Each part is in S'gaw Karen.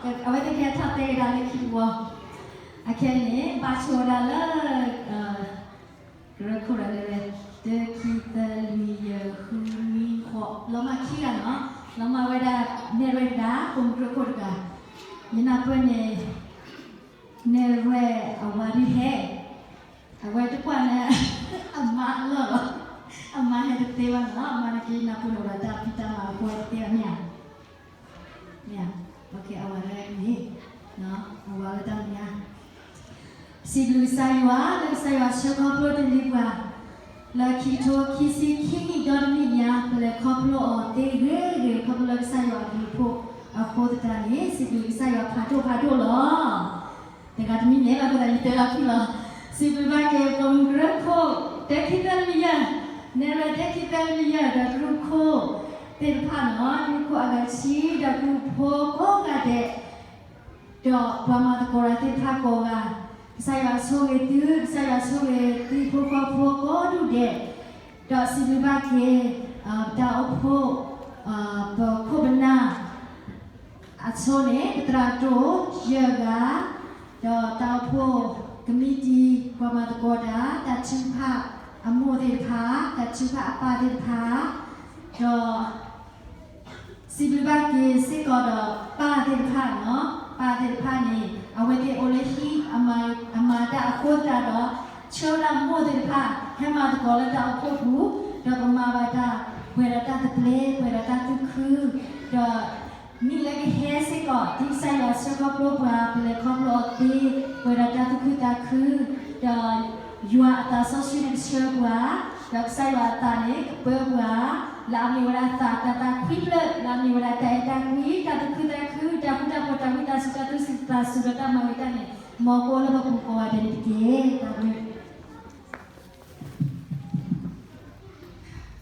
အဝဲသ့ၣ်ကဟဲထီၣ်တဲကဒါလၢခံတဝီ, အခဲအံၤန့ၣ် ဘၣ်ဆိဝဲဒၣ်လၢ ကရၢခိၣ်ဒီးလဲၤဝဲ တၢ ခံ သၢ လွံၢ် ယဲၢ် ဃု နွံ ဃိး လီၤမၢ်ခံဂၤနီၤ, လီၤမၢ်ဝဲဒၣ် နဲၣ်ရွဲၣ်တဂၤ ပိာ်မုၣ်ကရၢခိၣ်တဂၤ, ယနၢ်ပၢၢ်န့ၣ် နဲၣ်ရွဲၣ်အဝၤဒုးဟဲ, အဝဲတကွၢ်လၢ အမါအလီၢ်လီၤ, အမါဟဲတသ့ဘၣ်နီၤ, အမါန့ၣ်က့ၤနၢ်ပၢၢ်လီၤဝဲတၢ်ဖံးတၢ်မၤအဃိတသ့ဘၣ်မ့ၢ်ဧါ မ့ၢ်ဧါ, အဝၤလၢန့ၣ် အဝၤလၢတၢ်မ့ၢ်ဧါ စံးဘျုးကစၢ်ယွၤ လၢကစၢ်ယွၤဆှၢခီဖျိတ့ၢ်လံပှၤ လၢခံကထိခံဆံခံနံၣ်ဒီတနံၣ်ညါ ပလဲၤခီဖျိအီၤသ့ဂ့ၤဂ့ၤ ခီဖျိလၢကစၢ်ယွၤအဘျုးအဖှိၣ်အဃိသတးန့ၣ် စံးဘျုးကစၢ်ယွၤဖးဒိၣ်ဖးဒိၣ်လီၤ. တဂၤတမံၤန့ၣ် ဘၣ်ဃိသတးယတဲလီၤခံလီၤ. စံးဘျုးဘၣ်က့ၤ ပိာ်မုၣ်ကရၢခိၣ် တၢ ခံ သၢ လွံၢ် ယဲၢ်, နဲၣ်ရွဲၣ် တၢ ခံ သၢ လွံၢ် ယဲၢ် ဒီးကရူၢ်ခိၣ်သ့ၣ်တဖၣ်နီၤ, ကရူၢ်ခိၣ်အဂၤတဆံ ဒီးကရူၢ်ဖိကိးဂၤဒဲး ဒီးပှၤမၤသကိးတၢ်သ့ၣ်တဖၣ်ကိးဂၤ, ကစၢ်ယွၤဆိၣ်ဂ့ၤသု, ကစၢ်ယွၤဆိၣ်ဂ့ၤသုဟံၣ်ဖိဃီဖိကိးဒူၣ်ဒဲး, ဒီးစံးဘျုးဘၣ်က့ၤ တၢ်အိၣ်ဖှိၣ် ပခိၣ်ပနၢ် အဆိန့ၣ် ပသရၣ်ဒိၣ်ယဲၢ်ဂၤ, ဒီးတၢ်အိၣ်ဖှိၣ်ကမံးတံာ် ပှၤမၤသကိးတၢ်, တၢ်ထုကဖၣ်အမိၢ်သ့ၣ်တဖၣ်, တၢ်ထုကဖၣ်အပၢ်သ့ၣ်တဖၣ်, ဒီး စံးဘျုးဘၣ်က့ၤစ့ၢ်ကီးဒီးပၢ်သ့ၣ်တဖၣ်နီၤ, ပၢ်သ့ၣ်တဖၣ်န့ၣ် အဝဲသ့ၣ်အိၣ်လၢဟံၣ် အမၤတၢ်အဃိသတးဒီး ဆှၢဝဲဒၣ်မိၢ်သ့ၣ်တဖၣ် ဟဲမၤသကိးလၢတၢ်အိၣ်ဖှိၣ်ပူၤ, ဒီးပမၤဘၣ်တၢ် ပှဲၤဒီးတၢ်သဘျ့ ပှဲၤဒီးတၢ်သူၣ်ခု, ဒီး နံၣ်လၢကဟဲစ့ၢ်ကီး ဒ်ကစၢ်ယွၤဆှၢခီဖျိပှၤ ပလဲၤခီဖျိအီၤသ့, ပှဲၤဒီးတၢ်သူၣ်ခုသးခု, ဒီးယွၤအသးစီဆှံန့ၣ်ကဆှၢပှၤ, ဒီးကစၢ်ယွၤအသးန့ၣ်ကပၢပှၤ, လၢအမ့ၢ်ဝဲဒၣ်သးတၢ်သးခွံဖျၢၣ်, လၢအမ့ၢ်ဝဲဒၣ်တၢ်အဲၣ်တၢ်ကွံ, တၢ်သူၣ်ခုသးခု, တၢ်ဃူတၢ်ဖိး, တၢ်ဝံသးစူၤ, တၢ်သူၣ်စူၤသးစူၤ, ဒီးတၢ်မၤဂ့ၤတၢ်န့ၣ် မ်ကအိၣ်လၢပပူၤကိးဂၤဒဲးန့ၣ်တက့ၢ်. တၢ်ဘျုး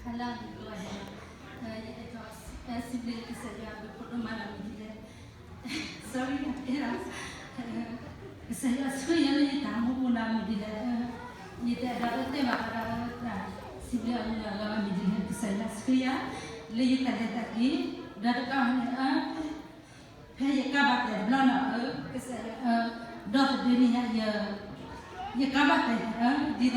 ဟါလၢအဂ့ၤကိးဂၤဒဲး, ယအဲၣ်ဒိးစံးဘျုးကစၢ်ယွၤအဘျုးအဖှိၣ်ဒိၣ်မးလၢမနုၤလဲၣ်, sorry နတဲဒၣ်, ကစၢ်ယွၤဆှၢယၤလၢယတၢ်အိၣ်မူပူၤလၢမနုၤလဲၣ်, ယတအဲၣ်ဒိးတဲဘၣ်ဃးဒီးတၢ်စံးဘျုးအဂ့ၤလၢမနုၤလဲၣ်, ကစၢ်ယွၤဆှၢယၤ လၢယတၢ်လဲၤတၢ်က့ၤ, ဒီးတကးန့ၣ် ဖဲယကးဘၣ်တဲာ်တဘျီနီၤ, ဒီသဒၢန့ၣ် ယကးဘၣ်တဲာ် ဒ်သိးဒီး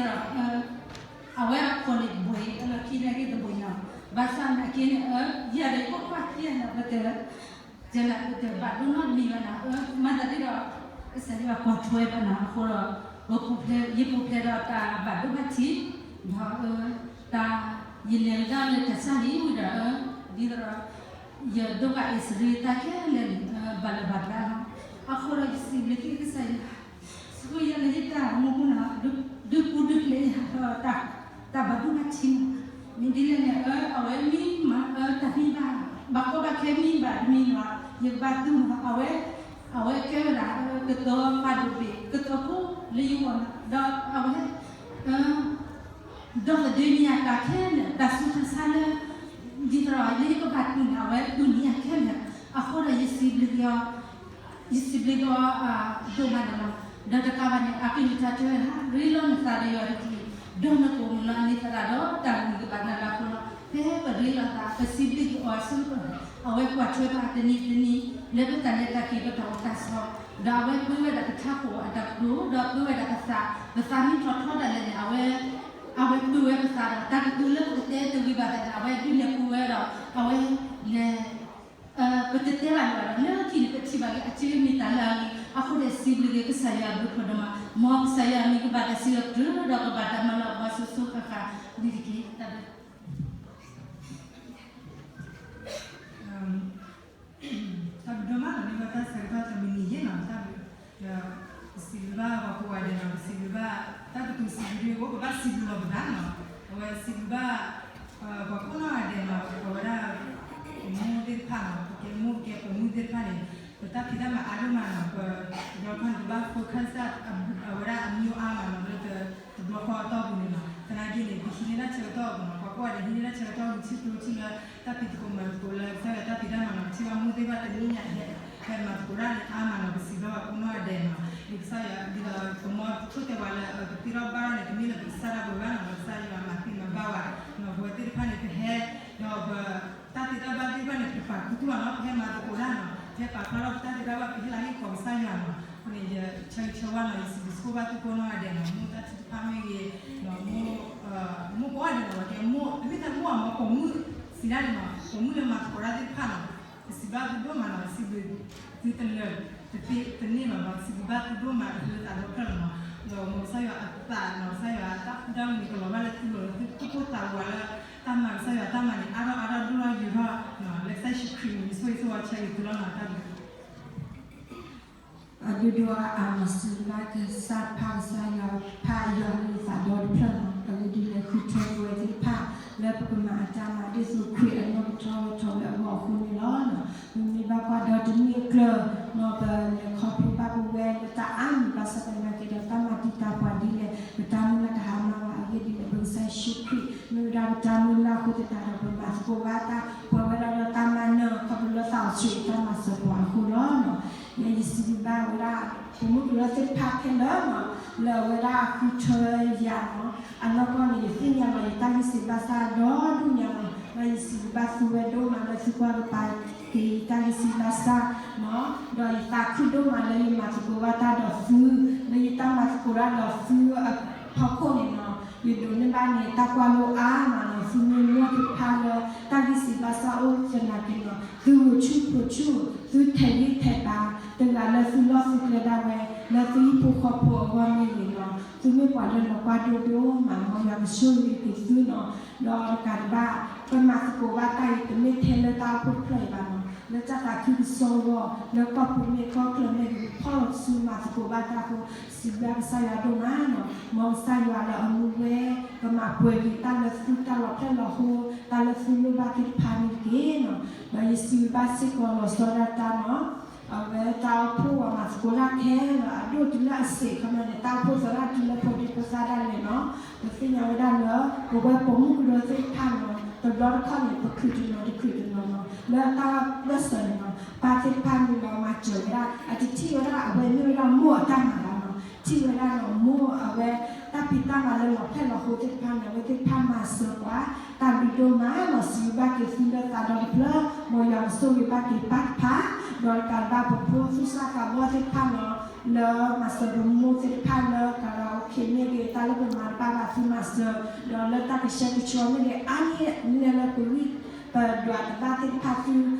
အဝဲအခိၣ်န့ၣ်တဘိအံၤ အလီၢ်ခံန့ၣ်က့ၤတဘိအံၤနီၤ, ဘၣ်ဆၣ်နာ်က့န့ၣ် ယၤဒီးယဖိခွါခံဂၤနီၤ ပတ ကဲလၢပတဘၣ်ဒိနီတမံၤဘၣ်နီၤ, မၤသးဒ်ဒီး ကစၢ်ယွၤကွၢ်ထွဲဘၣ်နီၤ, အဃိဒီး ပပူၤဖျဲး ယပူၤဖျဲးဒီးတၢ်ဘၣ်ဒိဘၣ်ထံး, ဒီး တၢ် ယလဲၤကဒါလၢတၢ်ဆါန့ၣ်ဝံၤဒီး ဒ်သိးဒီး ယဒိးဘၣ်အ့စရ့တၢ်ခဲလၢာ်န့ၣ် ဘၣ်လၢဘၣ်ပျၢ်လီၤ, အဃိဒီးယစံးဘျုးက့ၤကစၢ်ယွၤ ဆှၢယၤလၢယတၢ်အိၣ်မူပူၤနီၤ, ဒုးပူၤဒုးဖျဲးယၤဒီး တၢ်ဘၣ်ဒိဘၣ်ထံးနီၤ, မ့ၢ်ဒ်လဲၣ်န့ၣ် အဝဲမ့ၢ်မၤတၢ်မံဘၣ်, ဘၣ်ကီဘၣ်ခဲမံဘၣ်တမံၤနီၤ, ယကဘၣ်တူၢ်နီၤ, အဝဲ အဝဲကဲဝဲဒၣ် ကသီဖးဒိၣ်ဘ့ၣ် ကသီဖိလၢယဂီၢ်နီၤ, ဒီးအဝဲ ဒီသဒၢန့ၢ်ယၤတၢ်ခဲလၢာ် တၢ်ဆူးတၢ်ဆါလၢ ဒ်သိးဒီးလၢယကဘၣ်တူၢ်န့ၣ် အဝဲတူၢ်န့ၢ်ယၤခဲလၢာ်, အဃိဒီးယစံးဘျုးက့ၤအီၤ, ယစံးဘျုးက့ၤအီၤ ဒိၣ်မးန့ၣ်လီၤ. ဒီးတကးဘၣ်န့ၣ် အကလုၢ်ကထါတဲဝဲဒၣ် ရ့လိာ်နသးဒီးယွၤတက့ၢ်, ဒီးနကအိၣ်မုာ်လီၤအန့ၢ်သရၣ်ဒီး တၢ်ဂုၤကဘၣ်နၤလၢအဃိလီၤ. ဖဲပရ့လိာ်သး ပစံးဘျုးက့ၤအီၤအဆၢကတီၢ်န့ၣ် အဝဲကွၢ်ထွဲဘၣ်တနံၤတနံၤ လၢပတၢ်လဲၤတၢ်က့ၤပတၢ်အိၣ်တၢ်ဆိး, ဒီးအဝဲပၢဝဲဒၣ်ပထးခိၣ်အတၢ်ကတိၤ ဒီးပၢဝဲဒၣ်ပသး, ပသးမ့ၢ်ထီၣ်ထီဒၣ်လဲာ်န့ၣ် အဝဲ အဝဲပၢဝဲပသးဒီး တၢ်ကတိၤလၢပကတဲတဂ့ၤဘၣ်သးန့ၣ် အဝဲဒုးနဲၣ်ပူၤဝဲဒီး အဝဲလဲၤ ပတတဲဘၣ်လၢၤဘၣ်ဒီး လၢခံန့ၣ်ပထံၣ်ဘၣ်က့ၤ အစ့မ့ၢ်တၢ်လၢအဂ့ၤ, အဃိဒီးစံးဘျုးက့ၤကစၢ်ယွၤအဘျုးဖးဒိၣ်မး, မ်ကစၢ်ယွၤအမံၤကဘၣ်တၢ်စံးထီၣ်ပတြၢၤ ဒီးကဘၣ်တၢ်မၤလၤကပီၤစိၤစိၤဃၣ်ဃၣ်န့ၣ်တက့ၢ်. တၢ်ဘျုး တၢ်ဘျုးဒိၣ်မးလီၤ မ့ၢ်ဘၣ်တၢ်ဆၢကတီၢ်တမံၤနံၤယဲၢ်နီၤ, တၢ်ဘျုး, ဒီးပစံးဘျုးဘၣ်ပှၤကိးဂၤဒဲးနီၤ, ပစံးဘျုးဘၣ် တၢ်ကတိၤစံးဘျုးဒ်အံၤ ပဘၣ်စံးဘျုးလီၤပသးနီၤ, အဝဲစံးဘျုးဘၣ် ပှၤကိးနီၢ်ဂၤဒဲးနီၤ, ပဝဲဒၣ် ပမိၢ်သ့ၣ်တဖၣ်နီၤ, ပကဲမိၢ်ပကဲပိာ်မုၣ်သ့ၣ်တဖၣ်န့ၣ် ပတၢ်ဖံးတၢ်မၤအါဒိၣ်မးနီၤ, ပတဘျီခီန့ၣ် ပဘၣ် focus အဝဲဒၣ်အမံၤအါမးနီၤ လၢတဘျီဃီအတီၢ်ပူၤန့ၣ်နီၤ, သနာ်က့န့ၣ် ပဟံးန့ၢ်ဒၣ်ဆၢကတီၢ်အပူၤနီၤ, ပှၤကိးဂၤဒဲးဟံးန့ၢ်ဒၣ်ဆၢကတီၢ် ထံၣ်ကျိထံၣ်လၢ တၢ်ဖံးသကိးမၤသကိးလၢကစၢ်ယွၤတၢ်ဖံးတၢ်မၤနီၤ, ပထံၣ်ဘၣ်မိၢ်သ့ၣ်တဖၣ်တနံၣ်ညါဟဲ ဟဲမၤသကိးတၢ်န့ၣ်အါမးနီၤ, ပစံးဘျုးဘၣ်ကိးနီၢ်ဂၤဒဲးနီၤ, ဒ်ကစၢ်ယွၤ ဒ်သိးပမိၢ်ဆိၣ်တဲာ်ပှၤလၢ ပသ့ထီၣ်ဘၣ်ထီၣ်န့ၣ် တမ့ၢ်လၢပကစၢ်ဒၣ်ပဝဲဘၣ်နီၤ, ကစၢ်ယွၤမၤသ့မၤဘၣ်ဝဲ, ပဝဲသ့ၣ်တဖၣ်န့ၣ် ပဟဲ ဒီးပတၢ်သ့တၢ်ဘၣ်သ့ၣ်တဖၣ်န့ၣ် ပပာ်ခူသူၣ်ဘၣ်နီၤ, ပဟဲမၤသကိးတၢ်နီၤ, ဟဲပာ်ဖျါထီၣ်ပတၢ်သ့ၣ်တဖၣ်ဘၣ် ပဟ့ၣ်လၤဟ့ၣ်ကပီၤကစၢ်ယွၤနီၤ. အဃိန့ၣ် ယဆၢဂ့ၤဆၢဝါနီၤ ယစံးဘျုးစံးဖှိၣ်ဘၣ်သုကိးနီၢ်ဂၤဒဲးနီၤ, မိၢ်တၢ်ထုကဖၣ်မ့ၢ်ဂ့ၤ, မိၢ်ကိးဂၤဒဲးနီၤ ပှၤကဲမိၢ် တမ့ၢ်ထဲမိၢ်အမ့ၢ်ပိာ်မုၣ်စံးဒၣ်န့ၣ်နီၤ, ပိာ်မုၣ်လၢမၤသကိးတၢ်သ့ၣ်တဖၣ်နီၤ, ပစံးဘျုးဘၣ်သုဒိၣ်မးနီၤ, စံးဘျုးသုတလၢာ်တသ့တန့ၢ်ဘၣ်နီၤ, စံးဘျုးဘၣ်သုဒိၣ်မးလၢသးဒီဖျၢၣ်လီၤနီၤ. ဒီးမ်ကစၢ်ယွၤအသးနီၤ, ကစၢ်ယွၤအတၢ်ဃူတၢ်မုာ်န့ၣ် ကလီၤဘၣ်လၢသုလီၤ, လၢသုသူၣ်ပိၢ်သးဝးလၢ တၢ်မၤကစၢ်ယွၤတၢ်မၤန့ၣ် အါထီၣ်အါထီၣ်ဒိၣ်ထီၣ်ယိာ်ထီၣ်နီၤ, လၢကစၢ်ယ့ၣ်ၡူးခရံာ်အမံၤ ဆိၣ်ဂ့ၤဆိၣ်ဝါဆၢဂ့ၤသုလီၤနီၤ, တၢ်ဘျုး အဒိဒိၣ်အါအါနီၤ, စံးဘျုးဘၣ်ကစၢ်တဖၣ် ကစၢ်ယွၤဖးယွၤလၢသးဒီတဖျၢၣ်နီၤ, အဂ့ၢ်ဒ်လဲၣ် ဃုထၢပဝဲသ့ၣ်တဖၣ် လၢပကမၤအတၢ်မၤဒ်သိးခရံာ်အနီၢ်ကထီထီၣ်ဝဲအဂီၢ်အဃိန့ၣ်လီၤ. ပမ့ၢ်ဘၣ်ကွၢ်ဒီတနံၣ်အကျၢၤနီၤ, ပလဲၤခီဖျိဘၣ်ပဝဲလၢတၢ်အါမံၤဘၣ်ဆၣ်သနာ်က့ဒီး တၢ်မၤတံာ်တာ်ပှၤဒ်လဲၣ် ပတၢ်မုၢ်လၢ်တဟါမၢ်ဘၣ်, အဂ့ၢ်ဒ်လဲၣ် ပကစၢ်ယ့ၣ်ၡူးခရံာ် မ့ၢ်ဝဲဒၣ်ပတၢ်မုၢ်လၢ်အဃိသတးဒီး ပမၤသကိးဘၣ်တၢ် ပှဲၤဝဲဒၣ်ဒီးတၢ်မၤနၢၤ ခီဖျိလၢသးစီဆှံတၢ်မၤစၢၤပှၤအဃိလီၤ. ယဲယစံးဘျုးဘၣ်ဝဲဒၣ် ပမုၢ်ကရၢသ့ၣ်တဖၣ်ခဲလၢာ်နီၤ, လၢအဝဲဒၣ်ဃုထၢယၤနီၤ, အနီၢ်ကီၢ်န့ၣ် ယသ့ၣ်ညါလီၤယတၢ်ဂံၢ်စံးဘၣ်စၢ်ဒီဒူၣ်ညါနီၤ, ဒီးယစံးဘျုးဘၣ်သုဝဲဒိၣ်မးလၢသုကွၢ်ကပၤက့ၤယတၢ်ဂံၢ်စံးဘၣ်စၢ်နီၤ, ဒီးယသးခုဒိၣ်မးလၢယမၤသကိးဘၣ်တၢ်ဒီးသု, လၢယတၢ်မၤသကိးတၢ်ဒီးသုအဖီခိၣ်န့ၣ်နီၤ, ယဒိးန့ၢ်ဘၣ်န့ၣ် တၢ်ကွၢ်လိအါမးနီၤ, သုမ့ၢ်မိၢ်သ့ၣ်တဖၣ်လၢတၢ်ဂံၢ်စံးဘၣ်စၢ်အိၣ်သနာ်က့နီၤ, သုဂုာ်ဆူၣ်ဖိးဆူၣ် သုထဲးဂံၢ်ထဲးဘါ တဂၤလၢသုလီၢ်သုကျဲဒၣ်ဝဲ လၢသုဟံၣ်ဖိဃီဖိအဂီၢ်မ့ၢ်ဂ့ၤနီၤ, သုမ့ၢ်ပှၤလၢလီၤကွၢ်ဒိၣ်ဒိၣ်မးနီၤ, မ်ယွၤကဆိၣ်ဂ့ၤက့ၤသုနီၤ, ဒီးတကးဒံးဘၣ် ပမၤသကိးဘၣ်တၢ်အံၤ တမ့ၢ်ထဲလၢတၢ်အိၣ်ဖှိၣ်တဖျၢၣ်အံၤဘၣ်နီၤ, လၢတၢ်သးခုကစီၣ်အဂီၢ် လၢကီၢ်ပူၤမ့ၢ်ဂ့ၤကီၢ်ချၢမ့ၢ်ဂ့ၤ ပဖီၣ်လီၤစုမၤသကိးဘၣ်တၢ်အဃိ စံးဘျုးကစၢ်ယွၤဒိၣ်မးနီၤ, မ်ကစၢ်ယွၤလၢအမူဝဲ ကမၤပှဲၤက့ၤတၢ်လၢသုတၢ်လီၤဖျဲၣ်လီၤဟိ တၢ်လၢသုလိၣ်ဘၣ်သ့ၣ်တဖၣ်န့ၣ်တက့ၢ်နီၤ, ဒီးယစံးဘျုးဘၣ်စ့ၢ်ကီးလီၤဆီဒၣ်တၢ်နီၤ အဝဲတၢ်အိၣ်ဖှိၣ်ပှၤမၤသကိးတၢ်ခဲလၢာ် အဒိၣ်တုၤလၢအဆံး ခီပညီန့ၣ် တၢ်အိၣ်ဖှိၣ်သရၣ်တုၤလၢဖိဒံဖိသၣ်ဒၣ်လဲာ်နီၤ, ပသ့ၣ်ညါဝဲဒၣ်လၢ ပဝဲပိာ်မုၣ်ကရၢသ့ၣ်တဖၣ်နီၤ တဘျီတခီၣ်န့ၣ် ပချုးတနီၤတချုးတနီၤနီၤ လၢတၢ်ဘၢၣ်စၢၤန့ၣ်နီၤ ပၢ်သ့ၣ်တဖၣ်န့ၣ်လီၤမၤစၢၤဝဲဒၣ် အတထံၣ်ဝဲဒၣ်အဝဲမ့ၢ်ဝဲဒၣ်မိၢ်အတၢ်မၤဘၣ်နီၤ, ထံၣ်ဝဲဒၣ်နီၤ မိၢ်အဝဲ တၢ်ဖံးတၢ်မၤလၢလီၤဖျဲၣ်လီၤဟိသ့ၣ်တဖၣ်န့ၣ် အဝဲသ့ၣ်တဖၣ်မၤစၢၤပှၤ တၢ်ဘျုးဒိၣ်မးနီၤ, စံးဘျုးဘၣ်က့ၤသုလၢသးဒီတဖျၢၣ် မ်ယွၤကဆိၣ်ဂ့ၤဘၣ်က့ၤပၢ်တဖၣ်, ဒီးတကးဒံးဘၣ်ပဖိသူၣ်စၢ်သးဘီၣ်သ့ၣ်တဖၣ်နီၤ လၢမၤစၢၤပမိၢ်သ့ၣ်တဖၣ်လၢ ကၤရၤအိၣ်ခ့း မ့ၢ်ဂ့ၤ တၢ်လၢပမၤတဘၣ်ဘၣ်သုမၤစၢၤ, ဒီးလၢတၢ်ကဆှဲကဆှီမ့ၢ်ဂ့ၤ အါန့ၢ်နဲလၢပဂံၢ်ပဒွးတဘၣ်သ့ၣ်တဖၣ်သု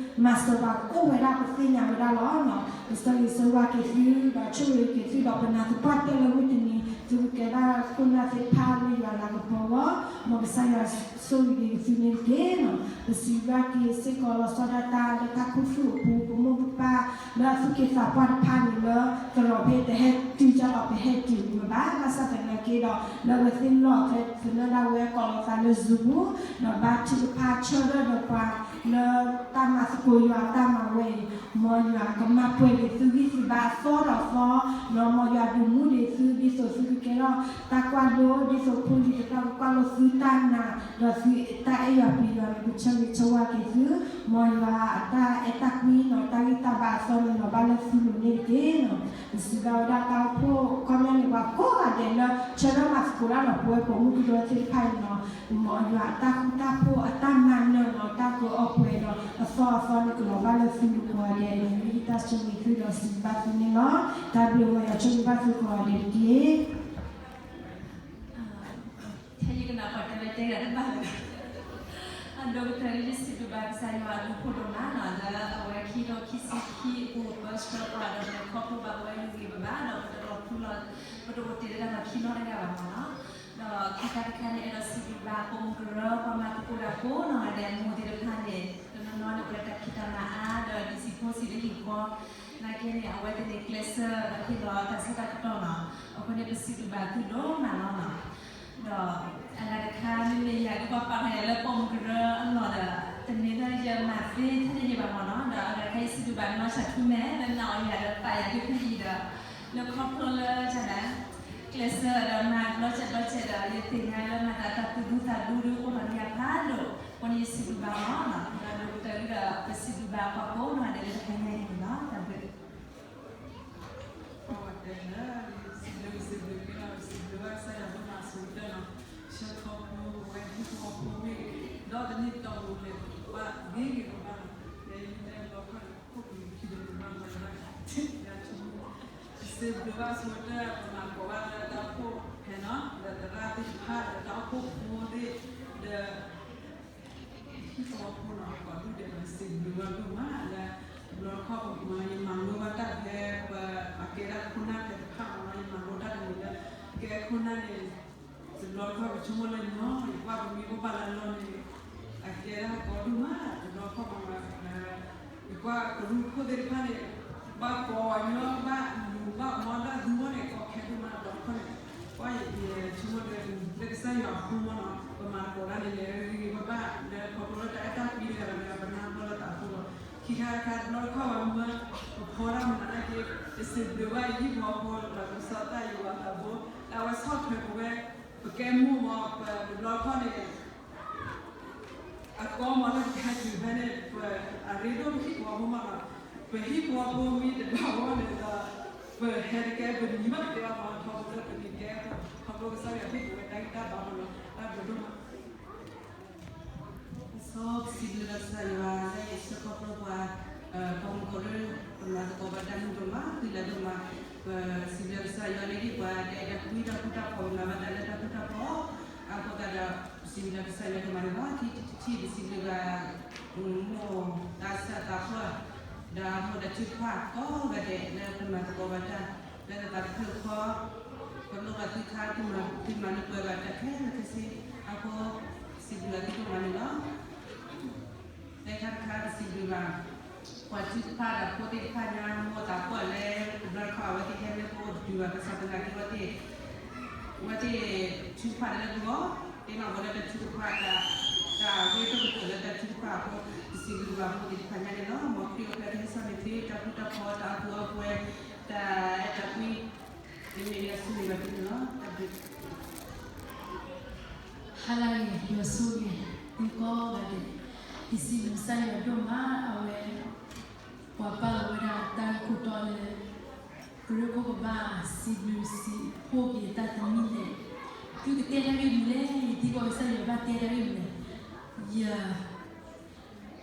မၤစၢၤပှၤကအိၣ်ဝဲဒၣ်ပသ့ၣ်ညါဝဲဒၣ်လီၤနီၤ, ပဆၢဂ့ၤဆၢဝါက့ၤသု ဒီးဆိၣ်ဂ့ၤက့ၤသု ဒီးပနၢ်သပှၢ်တၢၢ်လၢမုၢ်တနံၤ သုကကဲဘၣ်ခိၣ်နၢ်သ့ၣ်တဖၣ်လၢယွၤလၤကပီၤအဂီၢ်, မ်ကစၢ်ယွၤဆိၣ်ဂ့ၤက့ၤသုန့ၣ်တက့ၢ်နီၤ, ပစံးဘျုးဘၣ်က့ၤစ့ၢ်ကီးလီၤဆီဒၣ်တၢ်လၢတၢ်ခူသူၣ်အပူၤ ပမိၢ်ပပၢ် လၢအသူၣ်က့သးပှၢ်တဖၣ်န့ၣ်လၢ သရိာ်ဖဲတဟဲတုၤကဒီး ပဟဲတုၤဝဲဘၣ်, ဘၣ်ဆၣ်သနာ်က့ဒီး လၢအဝဲသ့ၣ်လီၢ်ဖဲသနၢၣ်ဒၣ်ဝဲကိးလီၤသးလၢ Zoom ပူၤ, ဒီးဘါထုကဖၣ်ဆၢထၢၣ်ဒီးပှၤ လၢတၢ်မၤသကိးယွၤတၢ်မၤဝဲအံၤ, မ်ယွၤကမၤပှဲၤက့ၤသုဂံၢ်သုဘါအသီဒီးအသီ, ဒီးမ်ယွၤဒုးမူဒံးသုဒ်သိးသုကကဲထီၣ်တၢ်ကွၢ်လိ ဒ်သိးဖိလံၤသ့ၣ်တဖၣ်ကကွၢ်လိသုတၢ်နာ်, ဒီးသုတၢ်အဲၣ်ယွၤပျံၤယွၤန့ၣ် ပဆၢဂ့ၤဆၢဝါက့ၤသု, မ်ယွၤအတၢ်အဲၣ်တၢ်ကွံနီၤ တၢ်ဂံၢ်တၢ်ဘါအသီန့ၣ် လီၤဘၣ်လၢသုလိၤန့ၣ်တက့ၢ်နီၤ, ပစံးဘျုးဝဲဒၣ်တၢ်အိၣ်ဖှိၣ်ခီပညီန့ၣ် ပှၤကိးဂၤဒဲးလၢ ဆၢထၢၣ်မၤသကိးတၢ်ဒီးပဝဲပိာ်မုၣ်ကရၢသ့ၣ်တဖၣ်အံၤနီၤ, မ်ယွၤအတၢ်ဃူတၢ်ဖိးအတၢ်မၤနၢၤနီၤ တၢ်ကအီၣ်ပှဲၤဒီးအသီအသီန့ၣ် ကလီၤဘၣ်လၢသုလိၤကိးဂၤဒဲးန့ၣ် မ့ၢ်ယတၢ်ဆိၣ်ဂ့ၤသုဒီးစံးဘျုးဘၣ်သုန့ၣ်လီၤ, တၢ်ဘျုးမ်ယွၤဆိၣ်ဂ့ၤဘၣ်သုကိးဂၤဒဲးတက့ၢ်. ထဲယကနၣ်ပှၤတဲဝဲတဲဂၤတဘၣ်လၢၤ, အဒိကတၢၢ်လၢယစံးဘျုးဘၣ်ကစၢ်ယွၤအဘျုးအဖှိၣ်ဒိၣ်မးနီၤ လၢအဝဲခံကထိခံဆံခံအပူၤ ပၢဆှၢပှၤဒီးလဲၤခီဖျိဘၣ်ပဝဲဂ့ၤဂ့ၤဘၣ်ဘၣ် ဒီးပတလီၤဖုလီၤ ပတအိၣ်တ့ၢ်လၢတၢ်လီၢ်ခံနီတဂၤဘၣ်မးနီၤ, ဒီးခံခါတခါန့ၣ် အဲၣ်ဒိးစံးဘျုးဘၣ်ပိာ်မုၣ်ကရၢ ပှၤမၤသကိးတၢ်ကိးနီၢ်ဂၤဒဲး မိၢ်သ့ၣ်တဖၣ်န့ၣ် တနီၤနီၤန့ၣ် အိၣ်ဒီးတၢ်ဖံးတၢ်မၤအါ ဒီးဒ်စံးဖိစံးလၢဟံၣ်ဃီ နာ်က့န့ၣ် အဝဲသ့ၣ်န့ၣ် ကျဲးစၢးဒီးဟ့ၣ်လီၤတၢ်ဆၢတၢ်ကတီၢ်နီၤ, အဃိန့ၣ် ပစံးဘျုးဘၣ်သုဒိၣ်မးလီၤနီၤ. ဒီးအဂၤတခါ မ့မ့ၢ်ယၤဒ်ပှၤပာ်ဖျါယၤလၢပိာ်မုၣ်ကရၢအလီၢ်ဒီး တမ့ၢ်လၢယမၤသ့ထဲန့ၣ်ယဘၣ်မးနီၤ, ဒီးအဂၤတခါယစံးဘျုးဘၣ်နီၢ်ဆၣ်ထူမဲာ် လၢနာ်အီၤယၤဒီးပာ်ယၤဒ်ဖဲအံၤဒီး လၢခီဖျိလၢယၤဒီး ကျဲးစၢးဒီးမၤဘျီစဲးဘျီစဲးဒီး ယသ့ၣ်ညါလၢမၤသးတၢ်သူၣ်ဒူသးဒူဒ်အိၣ်လီၤန့ၢ်ယၤဖးဒိၣ်, အဃိန့ၣ်ယစံးဘျုးဘၣ်အီၤနီၤ, ဒီးဒိၣ်ကတၢၢ်ဒီး ပစံးဘျုးဘၣ်ပှၤကိးနီၢ်ဂၤဒဲးလၢတဟါညါအံၤန့ၣ်လီၤ, တၢ်ဘျုး ပဝဲတဲလၢ စံးဘျုးစံးဘျုးက့ၤလီၤ စံးဘျုးဘၣ်ကစၢ်ယွၤဒိၣ်မးဆိကတၢၢ်နီၤ, ဆၢခီဖျိပဝဲဟံၣ်ဖိဃီဖိမ့ၢ်ဂ့ၤ, ဒီးတနံၣ်တီၢ်ပူၤလဲၤပဘၣ်ဂ့ၤဂ့ၤဘၣ်ဘၣ်နီၤ, ယဲယမ့ၢ်တဲလီၤခီန့ၣ် ခိၣ်ကလံၤခံဒီး စံးဘျုးဘၣ်ဆိကတၢၢ် ပမၤသကိးဘၣ်လၢတၢ်အိၣ်ဖှိၣ်ဖဲန့ၣ် ဒီးသရၣ်သ့ၣ်တဖၣ်ဒီးတၢ်အိၣ်ဖှိၣ်ဖိသ့ၣ်ဒီး ဟံၣ်ဖိဃီဖိန့ၣ် ကိးဒူၣ်ဒဲးန့ၣ် စံးဘျုးဘၣ်ဒိၣ်မးလၢ တဘျီတခီၣ်ပမၤ ယမၤလိဘၣ်တၢ်ဖဲ ပှၤအကဲဒၣ်ခိၣ်နၢ်ဖဲတဖၣ်မး ယမၤလိတၢ်တမံၤလၢ ကဲခိၣ်နၢ်န့ၣ် တဘျီတခီၣ်ပဆိကမိၣ်လၢနီၤ ယကွၢ်ပမ့ၢ်အိၣ်ဘၣ်လၢအလီၢ်န့ၣ် အကဲဒၣ်ကိးဒူၣ်မး တဘျီတခီၣ်ပမၤ ယကွၢ်ကရူၢ်ခိၣ်သ့ၣ်တဖၣ်န့ၣ် ဘၣ်ကိးအီၤညီဘၣ်လူၤဘၣ်မီဒၣ်သူမီၢ်န့ၣ် ကိးခဲဒိၣ်မးတဘျီတခီၣ်န့ၣ် ကွၢ်ယဆိကမိၣ်လၢ လၢကစၢ်ယွၤအဃိမးနီၤ ပမၤသကိးတၢ်န့ၣ်လဲၤဂ့ၤဂ့ၤဘၣ်ဘၣ် လၢခီဖျိလၢတၢ်အဲၣ်တၢ်ကွံတဂၤဒီး ပနၢ်ပၢၢ်လၢတၢ်အဃိလီၤ. ခံခါတခါတဘျီတခီၣ်ဝဲမၢ ပဖီတၢ်မၤနာ်က့ ယစံးဘျုးဘၣ်ယဟံၣ်ဖိဃီဖိဒီးကစီၣ်တၢ်ယွၤသးဘိ လၢအဝဲဆီၣ်ထွဲပဝဲ ပကဲမိၢ်မး ပတဘျီတခီၣ်န့ၣ် အကီမးလၢပကဟဲတုၤဖဲန့ၣ် ပအရ့ဒိၣ်ပဟံၣ်ဖိဃီဖိမးနီၤ ပဟံၣ်ဖိဃီဖိမ့ၢ်တဘၣ်ဝဲန့ၣ်ဒီး ပဟဲတကဲပနံၤဘၣ်တကဲဘၣ်မး ထီဘိလၢပနံၤကဲ ခီဖျိကစၢ်ယွၤဟ့ၣ်ပဝဲတၢ်ဂံၢ်တၢ်ဘါမးနီၤ တၢ်ဘျုးဒိၣ်မး ပစံးဘျုးဘၣ်ကစၢ်ယွၤလၢယဆၢခီဖျိပှၤ ပှၤမုၣ်ကီၤလၢ ပမၤသကိးဘၣ်တၢ်မုၢ်ဒိၣ်မး သုလၢဒိၣ်မး ပစံးဘျုးကစၢ်ယွၤလၢဟ့ၣ်ပှၤတၢ်အဲၣ်တၢ်ကွံတၢ်ဃူတၢ်ဖိး ပမၤဘၣ်တၢ်လၢတၢ်ဃူတၢ်ဖိး အဃိသတးဒီး ပစံးဘျုးကစၢ်ယွၤဒိၣ်မးန့ၣ်လီၤ. ခံထံၣ်တထံၣ် ပစံးဘျုးဘၣ် မိၢ်သးစၢ်သးပှၢ် ဒီးမိၢ်ဒီးထုကဖၣ်ကိးဂၤဒဲး လၢပမၤသကိးဘၣ်တၢ် လၢတၢ်သးတဖျၢၣ်ဃီ ပလိၣ်ဘၣ်သုခါ သုမၤလၢပှဲၤဘၣ်တၢ်ခဲလၢာ်ခဲဆ့ အဃိ စံးဘျုးဘၣ်သုဒိၣ်မးန့ၣ်လီၤ. တၢ်ခါတခါ ပစံးဘျုးဘၣ် ပှၤထုကဖၣ်ဒီးဖိသ့ၣ်တဖၣ်ညါ မိၢ်သးပှၢ်လၢ တဘျီတခီၣ်အဝဲသ့ၣ်ဟဲလၢပအိၣ်တတုၤဘၣ် ကစီၣ်သနာ်က့ အဝဲသ့ၣ် အဝဲသ့ၣ်ထုကဖၣ်လၢပဂီၢ် သ့ၣ်နီၣ်ဝဲလၢတၢ်ထုကဖၣ် တၢ်ဂ့ၢ်တအိၣ်ကတၢၢ်လၢတၢ်ထုကဖၣ်အဃိ ပစံးဘျုးဘၣ်ဖိသ့ၣ်တဖၣ်ညါန့ၣ်လီၤ. မ်ခရံာ်အိၣ်ဖျဲၣ်ကဟဲစိာ်န့ၢ်သု တၢ်ဃူတၢ်ဖိး တၢ်အီၣ်ကူအီၣ်ပှဲၤ တၢ်အဲၣ်တၢ်ကွံ မ့မ့ၢ်လၢဆူန့ၣ်ဘၣ်သုန့ၣ်လီၤ. တၢ်ဘျုး ဟါလၢအဂ့ၤ ယွၤဆိၣ်ဂ့ၤ သုကိးဂၤဒဲး, ယစံးဘျုးကစၢ်ယွၤဒိၣ်မး အဝဲ ပှၤပာ်လီၤဝဲဒၣ်တၢ်ဂ့ၢ်ခိၣ်တီလၢ ကရၢခိၣ်ကဘၣ်စံးဘျုးစံးဖှိၣ်က့ၤတၢ်တမံၤလဲၣ်, သုကတဲတၢ်ဂ့ၢ်မနုၤလဲၣ်, ယသံကွၢ်ကစၢ်ယွၤဘၣ်တဲတၢ်ဂ့ၣ်မနုၤလဲၣ်,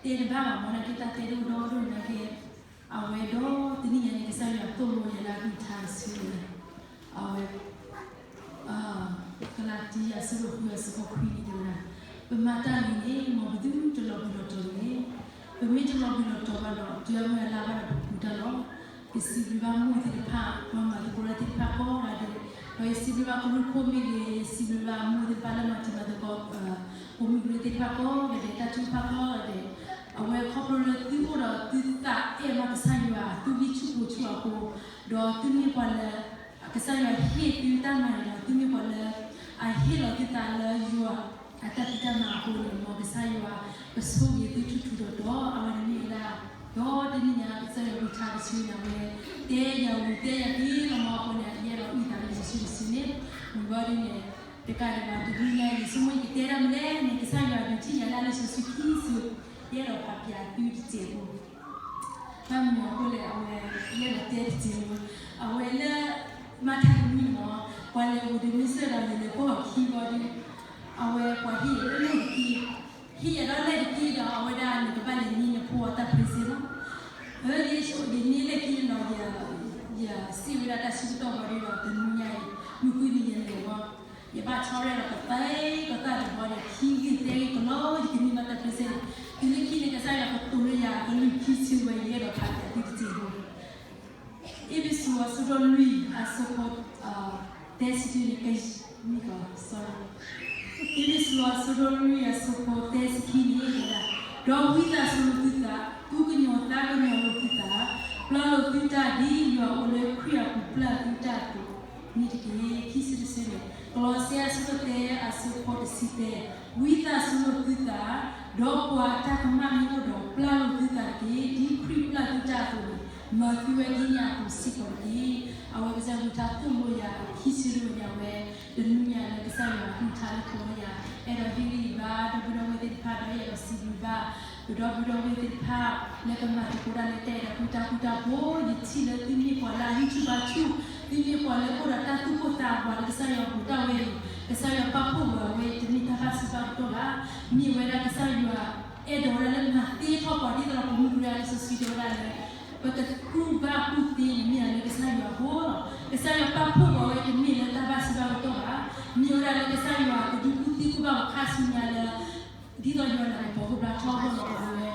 ယ တဲတဘၣ်ဘၣ်မ့ၢ်နာ်က့ တၢ်တဲဒိၣ်ဒီဒိၣ်နာ်က့ အဝဲဒီးတနံၣ်ညါန့ၣ် ကစၢ်ယွၤသိၣ်လိယၤလၢအကလုၢ်ကထါတစုန့ၣ်, အဝဲ ကလၤတံ အဆၢဒိၣ်ဃု အဆၢဖိခွံန့ၣ်တဲဝဲဒၣ်, ပမၤတၢ်ဂ့ၤန့ၣ် မ်ပသုတလီၤဘှံးလီၤတီၤတဂ့ၤ, ပမ့ၢ်တလီၤဘှံးလီၤတီၤဘၣ်ဒီး တုၤအမုၢ်အလါဘၣ်ဒီး ပပူၤတၢ်လီၤ. ယစံးဘျုးဘၣ်မိၢ်သ့ၣ်တဖၣ် ပှၤမၤသကိးတၢ်သ့ၣ်တဖၣ်ကိးဂၤဒဲး, ဒီးယစံးဘျုးဘၣ်ကရူၢ်ခိၣ်မ့ၢ်ဂ့ၤ, ယစံးဘျုးဘၣ်မိၢ်သ့ၣ်တဖၣ်လၢမၤတံၤမၤသကိး ပိာ်မုၣ်ကရၢသ့ၣ်တဖၣ်ကိးဂၤဒဲး, တၢ်ထုကဖၣ်ကိးဂၤဒဲး, အဝဲခီဖျိလၢသုအိၣ်ဒီးသုသးအဲၣ်ဘၣ်ကစၢ်ယွၤ သုဂံၢ်ဆူၣ်ဘါဆူၣ်အဃိ, ဒီးသုမ့ၢ်ပှၤလၢ ကစၢ်ယွၤဟ့ၣ်သုတၢ်မၤန့ၣ်ဒီး သုမ့ၢ်ပှၤလၢ အဟ့ၣ်လီၤသုသးလၢယွၤအတၢ်ဖံးတၢ်မၤအဃိန့ၣ် မ်ကစၢ်ယွၤကဆိၣ်ဂ့ၤသုထူးထူးတီၤတီၤ, အဝဲန့ၣ်မ့ၢ်ဝဲဒၣ် ဒီးတနံၣ်ညါ ကစၢ်ယွၤကလုၢ်ကထါတစုန့ၣ် အဝဲ တဲယၤဝံၤတဲယၤသ့လီၤမးအဃိန့ၣ် ယအဲၣ်ဒိးအုၣ်သးလၢလံာ်စီဆှံတစုန့ၣ်, ဝံၤဘၣ်ဒ်န့ၣ် တကးဒံးဘၣ် တနံၣ်ညါ ယဆိကမိၣ်ယကတဲဒၣ်မနုၤလဲၣ်န့ၣ် ကစၢ်ယွၤဒုးထံၣ်ယၤလၢလံာ်စီဆှံခံစု ယအဲၣ်ဒိးဖးပၠးသုတစဲးဖိ ဘၣ်မနုၤအဃိလဲၣ် အဝဲ ယအဲၣ်ဒိးတဲတစဲးဖိ, အဝဲလၢ မၤထါတမံၤန့ၣ်မး ပှၤလဲၤအိၣ်ဒီးမ့ၢ်စၢၤဒီး ယလဲၤပိာ်အခံဘၣ်ဒီး အဝဲပှၤဟ့ၣ်ယၤလၢလဲၣ်တက့ၢ်, ဟ့ၣ်ယၤဒီးလဲၣ်တက့ၢ်ဒီး အဝဲဒၣ်န့ၣ်ကဘၣ်လဲၤန့ၢ်နဖိအတၢ် present လီၤ. အၢ ယဆိၣ်ယန့ၢ်လၢခံန့ၣ်ဒီး ယစံးဝဲဒၣ်တၢ်ဆၢကတီၢ်ဘၣ်ဒီး တနံၤညါအံၤ မုၢ်ဃုနံၤယလဲၤဝဲ ယဘၣ်ဆီရဲၣ်ဒီးကသဲကသဲတဘျီန့ၣ် ခံဂ့ၢ်သဲဂ့ၢ်ကလီၤ ယကန့ၢ်ဘၣ်တၢ် present န့ၣ်, တုၤလၢခံန့ၣ် ကစၢ်ယွၤကတိၤလၢယၤ ကလုၢ်ခံဆၢဝဲ ယအဲၣ်ဒိးဖးပၠးသုတစဲးဖိ အ့းဖ့းစူး အဆၢဒိၣ်လွံၢ် အဆၢဖိ သၢဆံခံန့ၣ် ကမံကီး sorry အ့းဖ့းစူး အဆၢဒိၣ်လွံၢ် အဆၢဖိ သၢဆံခံန့ၣ် တဲဝဲဒၣ်, ဒီးဝံသးစူၤလိာ်သုသး, သူၣ်ကညီၤသးကညီၤလိာ်သုသး, ပျၢ်လိာ်သုတၢ်ဒ်ယွၤအိၣ်လၢခရံာ်အပူၤပျၢ်သုတၢ်အသိးန့ၣ်တက့ၢ်. ခံဆံတဆၢန့ၣ် ကလီးစဲ အဆၢဒိၣ်သၢ အဆၢဖိတဆံသၢ, ဝံသးစူၤလိာ်သုသး, ဒီးပှၤအတၢ်ကမၣ်မ့ၢ်အိၣ်ဒီး ပျၢ်လိာ်သုသးတက့ၢ်. ဒ်ခရံာ်ပျၢ်သုတၢ်အသိးန့ၣ် မၤသုဝဲဒ်န့ၣ်အသိးစ့ၢ်ကီးတက့ၢ်. အဝဲကစၢ်ယွၤကလုၢ်ကထါသိၣ်လိယၤ ခံဆၢဒိၣ်ဝဲန့ၣ် အဝဲ တနံၤညါလၢကစၢ်ယွၤကလုၢ်ကထါလၢကိးလၢယၤ အဲၣ်ဒိးဟ့ၣ်ဂံၢ်ဘါ ဒီပုၢ်ဒီဝဲၢ်သ့ၣ်တဖၣ် ဒီးအဲၣ်ဒိးစံးဘျုးဘၣ် ပဒီပုၢ်ဒီဝဲၢ်သ့ၣ်တဖၣ် လၢကမၤသကိးတၢ်လၢတၢ်အဲၣ်တၢ်ကွံတၢ်ဃူတၢ်ဖိး, ယထံၣ်လၢသုမ့ၢ်ပှၤလၢအဂံၢ်ဆူၣ်ဘါဆူၣ်, သုမ့ၢ်ပှၤလၢအိၣ်ဒီးတၢ်သူၣ်ပိၢ်သးဝးလၢကစၢ်ယွၤအပူၤ တၢ်ဝဲအံၤ ကစၢ်ယွၤပာ်ဖှိၣ်ဝဲအဝဲ တမ့ၢ်တၢ်ဘၣ်ဆၢဘၣ်ကတီၢ်ဘၣ်, မ့ၢ်ဝဲဒၣ်ကစၢ်ယွၤ အဲၣ်ဒိးဝဲဒၣ်လၢမၤသ့ထီၣ်ပှၤဒ်သိးဒီးပိာ်မုၣ်ကရၢလံာ်စီဆှံတဲဝဲဒၣ်လၢ ပကကူၣ်ဘၣ်ကူၣ်သ့န့ၣ်မ့ၢ်ဒၣ်လၢကစၢ်ယွၤအဃိလီၤ. ကစၢ်ယွၤပာ်ဖှိၣ်ပှၤဝဲတမ့ၢ်လၢတၢ်ဘၣ်စံးဘၣ်ကတိၤဘၣ်. မ့ၢ်ဝဲဒၣ်လၢကစၢ်ယွၤကဒုးကူၣ်သ့ကူၣ်ဘၣ်ပှၤခါဆူညါလၢ ဒ်သိးယွၤနာ်ကပီၤဖိဘျါထီဘိလီၤပှၤဝဲ